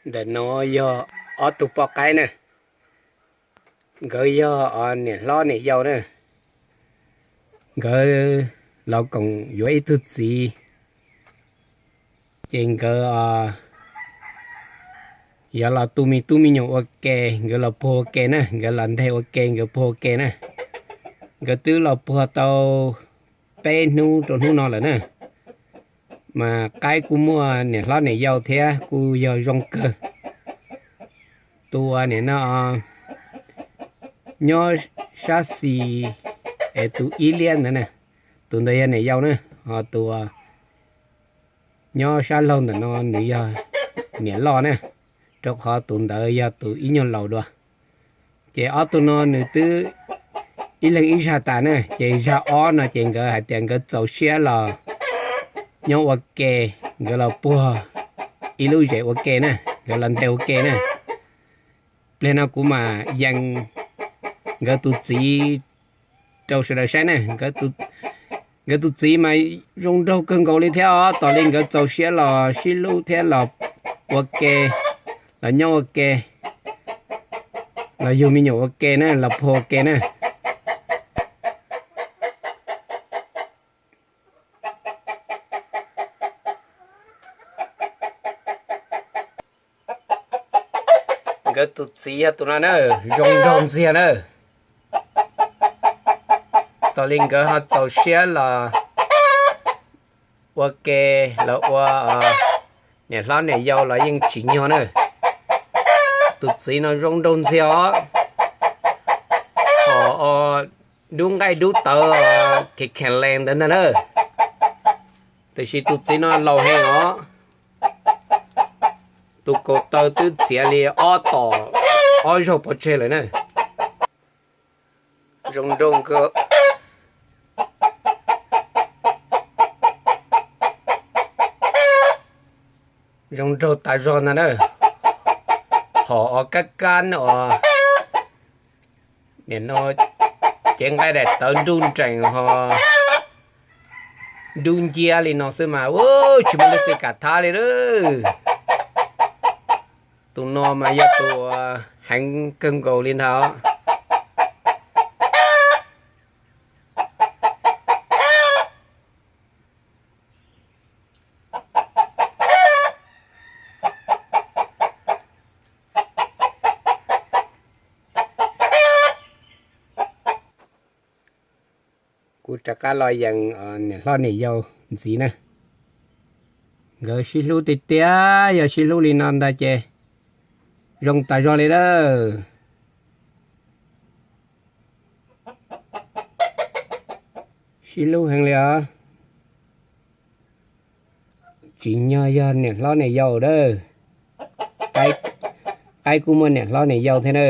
Ntawm no yog ob tug poj qaib na, nkawd yog niam hlob niam yau na. Nkawd los koom yuav ib tug txiv, ces nkawd yuav los tu me tub me nyuam ua ke, nkawd los puag ua ke na, nkawd los nteg ua ke, nkawd puag ua ke na. Nkawd twb los puag tau peb hnub rau hnub no lawm na, mas qaib kuj muaj niam hlob niam yau thiab kuj yog zoo kawg. Tus uas nim no nyob sab xis es tus ib liab ntawd na, tus ntawd yog niam yau na, ho tus uas nyob sab laug ntawm no nws yog niam loj na, rau qhov tus ntawd yog tus ib nyuag laus dua. Ces ob tug no nws twb ib leeg ib zag tas na, ces zag ob no ces nkawd hais tias nkawd txaus siab los nyob ua ke, nkawd los puag ib lub zes ua ke na, nkawd los nteg ua ke na. Pliag no kuv mam yees nkawd tus txiv rau sawv daws saib na. Nkawd tus txiv mas zoo nraug kawg nkaus li thiab os, tos li nkawd txaus siab los sib hlub thiab los ua ke, los nyob ua ke, los yug me nyuam ua ke na, los puag ua ke na. Nkawd tus txiv yog tus no na, zoo nraug ntxiag na. Tos li nkawd ho txaus siab los ua ke, los ua niam hlob niam yau los yeej tsim nyog na. Tus txiv no zoo nraug ntxiag os, hom dub nqaij dub tawv, kheev kheev lees ntawd ntag na. Tiam sis tus txiv no laus heev os, tus kaus taw twb txiav li ob tom ob zaug pov tseg lawm na. Zoo nraug kawg, zoo nraug tas zog ntag na. Hom os kab kab os, nim no cev nqaij daim tawv nruj nreem ho dub nciab li no xwb mas ua tsis muaj leej twg kam thab li lawm. Tus no mas yog tus heev kawg nkaus li ntag. Kuv rov qab los yees niam hlob niam yau ntxiv na. Nkawd sib hlub tiag tiag, yog sib hlub li no ntag ces zoo tas zog li lawm. Sib hlub heev li os. Tsim nyog yog niam hlob niam yau lawm. Qaib kuj muaj niam hlob niam yau thiab na.